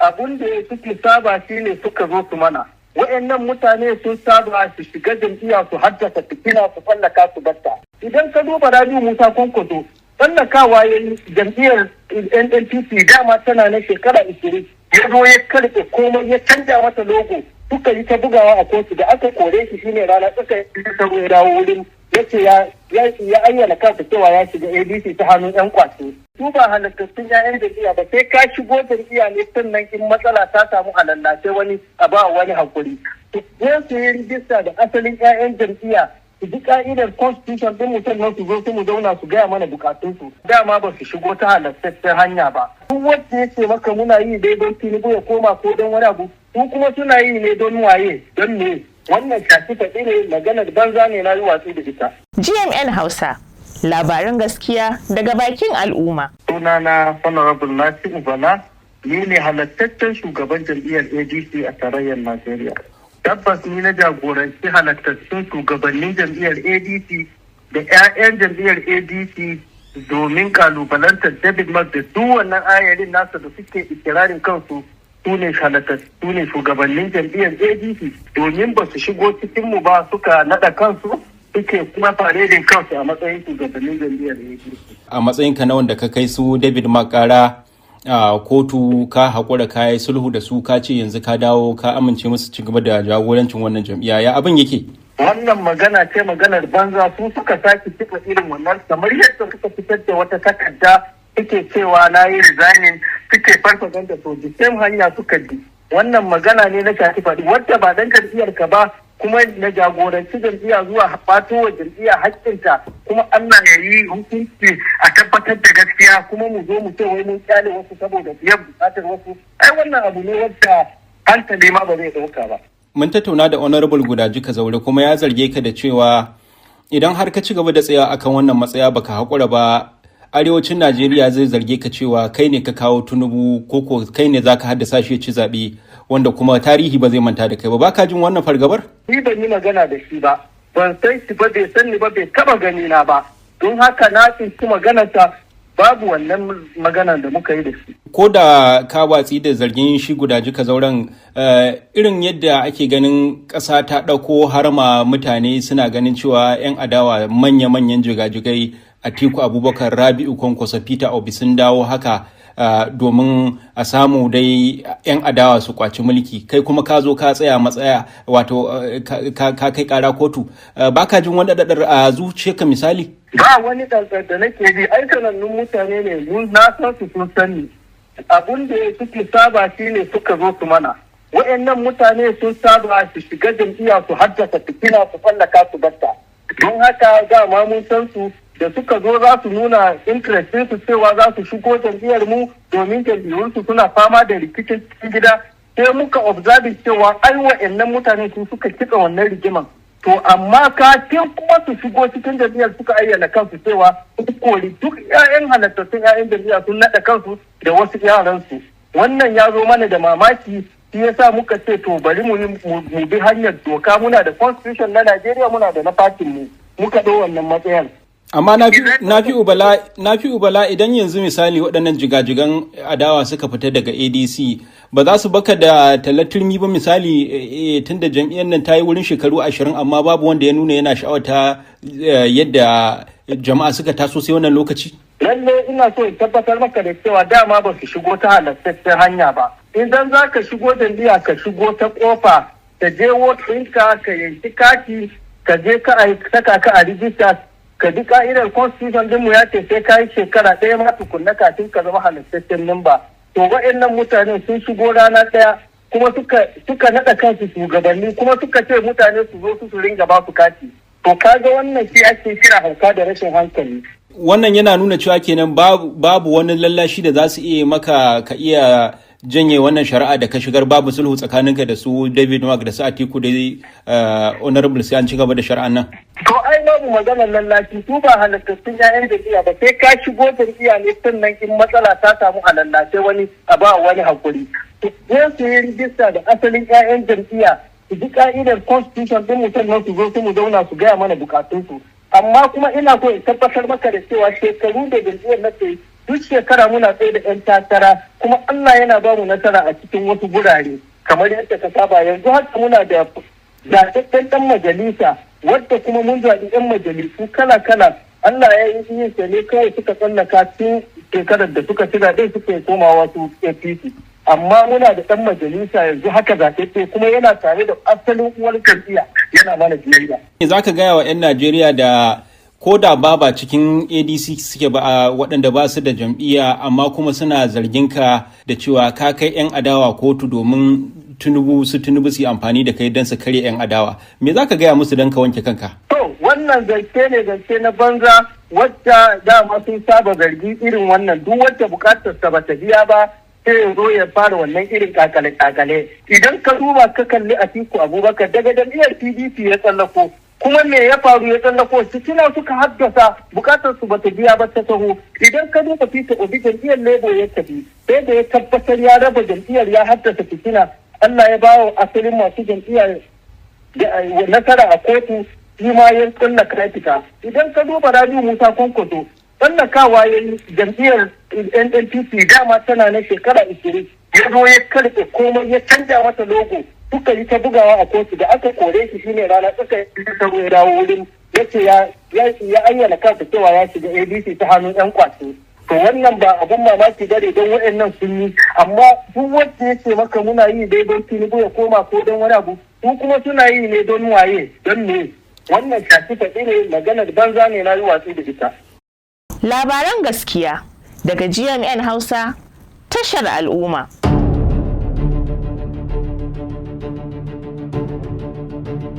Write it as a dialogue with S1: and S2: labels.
S1: Abun da suke saba shine suka zo su mana. Wa'annan mutane sun saba su shiga jam'iyya su haddasa fitina su fallaka su batta. Idan ka duba Rabiu Musa Kwankwaso, tsallakawa ya yi jam'iyyar NNPP, dama tana na shekara 20, ya zo ya karɓe komai, ya canja mata logo, suka yi ta bugawa a kotu. Da aka kore shi, shine rana tsaka ya dawo wurin ya ce ya ayyana kansa cewa ya shiga ADC ta hannun yan kwace. Su ba halattattun 'ya'yan jam'iyya ba, sai ka shigo jam'iyya ne sannan in matsala ta samu a lallace wani, a ba wani hakuri. Su su yi rijista da asalin 'ya'yan jam'iyya, su bi ka'idar constitution din mutum nan, su zo su mu zauna su gaya mana bukatunsu. Dama ba su shigo ta halattaccen hanya ba. Duk wanda ya ce maka muna yi dai don Tinubu ya koma ko don wani abu, su kuma suna yi ne don waye, don me? Wannan shafi faɗi ne, maganar banza ne, na yi watsi da ita.
S2: GMN Hausa, labaran gaskiya daga bakin al'umma.
S1: Sunana Honorable Nasiru Bala, ni ne halattaccen shugaban jam'iyyar ADC a tarayyar Najeriya. Tabbas ni na jagoranci halattattun shugabannin jam'iyyar ADC da 'ya'yan jam'iyyar ADC domin kalubalantar David Mark da duk wannan ayarin nasa da suke ikirarin kansu su ne su ne shugabannin jam'iyyar ADC, domin ba su shigo cikinmu ba, suka naɗa kansu, suke kuma faredin kansu a matsayin shugabannin jam'iyyar ADC.
S3: A matsayinka na wanda ka kai su David Mark kara a kotu, ka haƙura, ka yi sulhu da su, ka ce yanzu ka dawo ka amince musu ci gaba da jagorancin wannan jam'iyya, ya abin yake?
S1: Wannan magana ce maganar banza. Su suka sake kifa irin wannan, kamar yadda suka fitar da wata takarda suke cewa na yi resigning, suke farfaganda. To, the same hanya suka bi. Wannan magana ne na shafi faɗi, wadda ba dan jam'iyyar ka ba, kuma na jagoranci jam'iyya zuwa fato wa jam'iyya haƙƙinta, kuma Allah ya yi hukunci a tabbatar da gaskiya, kuma mu zo mu ce wai mun kyale wasu saboda biyan buƙatar wasu. Ai wannan abu ne wadda hankali ma ba zai ɗauka ba.
S3: Mun tattauna da Honorable Gudaji Kazaure, kuma ya zarge ka da cewa idan har ka ci gaba da tsaya akan wannan matsaya, baka haƙura ba, arewacin Najeriya zai zarge ka cewa kai ne ka kawo Tinubu, ko ko kai ne zaka haddasa shi ya ci zaɓe, wanda kuma tarihi ba zai manta da kai ba. Baka jin wannan fargabar?
S1: Ni ban yi magana da shi ba, ban san shi ba, bai san ni ba, bai taba gani na ba. Don haka na tsinci maganarsa, babu wannan maganar da muka yi da shi.
S3: Ko da ka watsi da zargin shi Gudaji Kazauren, irin yadda ake ganin ƙasa ta ɗauko harma, mutane suna ganin cewa 'yan adawa manya-manyan jigajigai, Atiku Abubakar, Rabi'u Kwankwaso, Peter Obi, sun dawo haka domin a samu dai 'yan adawa su kwaci mulki, kai kuma ka zo ka tsaya matsaya, wato ka kai kara kotu, baka jin wani ɗaɗɗar a zuciyarka misali?
S1: Ba wani ɗanɗan da nake ji. Ai sanannun mutane ne, mun na san su, sun sani. Abun da suke saba shine suka zo su mana. Wa'annan mutane sun saba su shiga jam'iyya su haddasa fitina su fallaka su batta. Don haka dama mun san su. Da suka zo za su nuna interest su cewa za su shigo jam'iyyar mu domin jam'iyyunsu suna fama da rikicin cikin gida, sai muka observe cewa ai wa'annan mutane su suka kitsa wannan rigiman. To, amma kafin kuma su shigo cikin jam'iyyar, suka ayyana kansu cewa su kori duk 'ya'yan halattattun 'ya'yan jam'iyya, sun naɗa kansu da wasu yaransu. Wannan ya zo mana da mamaki, shi yasa muka ce to, bari mu bi hanyar doka. Muna da constitution na Najeriya, muna da na party mu, muka ɗau wannan matsayin.
S3: Amma Nafi'u Bala, idan yanzu misali waɗannan jigajigan adawa suka fita daga ADC, ba za su baka da talaturmi ba misali, tunda jam'iyyar nan ta yi wurin shekaru 20, amma babu wanda ya nuna yana sha'awata yadda jama'a suka taso sai wannan lokaci?
S1: Lalle ina so in tabbatar maka da cewa dama ba su shigo ta halattaccen hanya ba. Idan za ka shigo jam'iyya, ka shigo ta kofa, ka je ɗinka, ka yanki kati, ka je ka saka ka a rijista, ka bi ka'idar constitution dinmu. Ya ce sai ka yi shekara ɗaya ma tukunna kafin ka zama halittaccen memba. To, wa'annan mutane sun shigo rana ɗaya, kuma suka naɗa kansu shugabanni, kuma suka ce mutane su zo su ringa ba su kati. To, kaga wannan shi ake kira hauka da rashin hankali.
S3: Wannan yana nuna cewa kenan babu wani lallashi da za su iya maka ka iya janye wannan shari'a da ka shigar, babu sulhu tsakaninka da su David Mark da su Atiku da Honorable, sai an ci gaba da shari'an nan?
S1: To, ai babu maganar lallashi. Su ba halattattun 'ya'yan jam'iyya ba, sai ka shigo jam'iyya ne sannan in matsala ta samu a lallace wani, a ba wani hakuri. Su su yi rijista da asalin 'ya'yan jam'iyya, su bi ka'idar constitution din mutum nan, su zo su mu zauna su gaya mana bukatunsu. Amma kuma ina so in tabbatar maka da cewa shekaru da jam'iyyar na duk Duk shekara muna tsaye da 'yan takara, kuma Allah yana ba mu nasara a cikin wasu gurare kamar yadda ka saba. Yanzu haka muna da zaɓaɓɓen ɗan majalisa, wadda kuma mun zaɓi 'yan majalisu kala-kala. Allah ya yi yin ne kawai suka tsallaka tun shekarar da suka ci zaɓe suka komawa su APC. Amma muna da ɗan majalisa yanzu haka zaɓaɓɓe, kuma yana tare da asalin uwar jam'iyya, yana mana biyayya.
S3: Za ka gaya wa 'yan Najeriya da ko da ba cikin ADC suke ba, waɗanda ba su da jam'iyya, amma kuma suna zargin ka da cewa ka kai 'yan adawa kotu domin Tinubu su Tinubu su yi amfani da kai don su karya 'yan adawa. Me za ka gaya musu don ka wanke kanka?
S1: To, wannan zance ne zance na banza, wadda dama sun saba zargi irin wannan. Duk wadda bukatar sa bata biya ba, sai ya zo ya fara wannan irin kakale kakale. Idan ka duba ka kalli Atiku Abubakar, daga jam'iyyar PDP ya tsallako. Kuma me ya faru ya tsallako? Fitina suka haddasa, bukatar su bata biya ba ta taho. Idan ka duba Peter Obi, jam'iyyar Labour ya tafi, sai da ya tabbatar ya raba jam'iyyar, ya haddasa fitina, Allah ya bawa asalin masu jam'iyyar nasara a kotu, shi ma ya tsallaka ya fita. Idan ka duba Rabiu Musa Kwankwaso, tsallakawa ya yi jam'iyyar NNPP, dama tana na shekara 20, ya zo ya karɓe komai, ya canja mata logo, suka yi ta bugawa a kotu. Da aka kore shi, shine rana suka yi ya dawo wurin, ya ce ya ayyana kansa cewa ya shiga ADC ta hannun yan kwace. To, wannan ba abun mamaki bane don waɗannan sun yi, amma duk wanda ya ce maka muna yi dai don Tinubu ya koma ko don wani abu, su kuma suna yi ne don waye, don me? Wannan shafi faɗi ne, maganar banza ne, na yi watsi da ita.
S2: Labaran gaskiya daga GMN Hausa, tashar al'umma.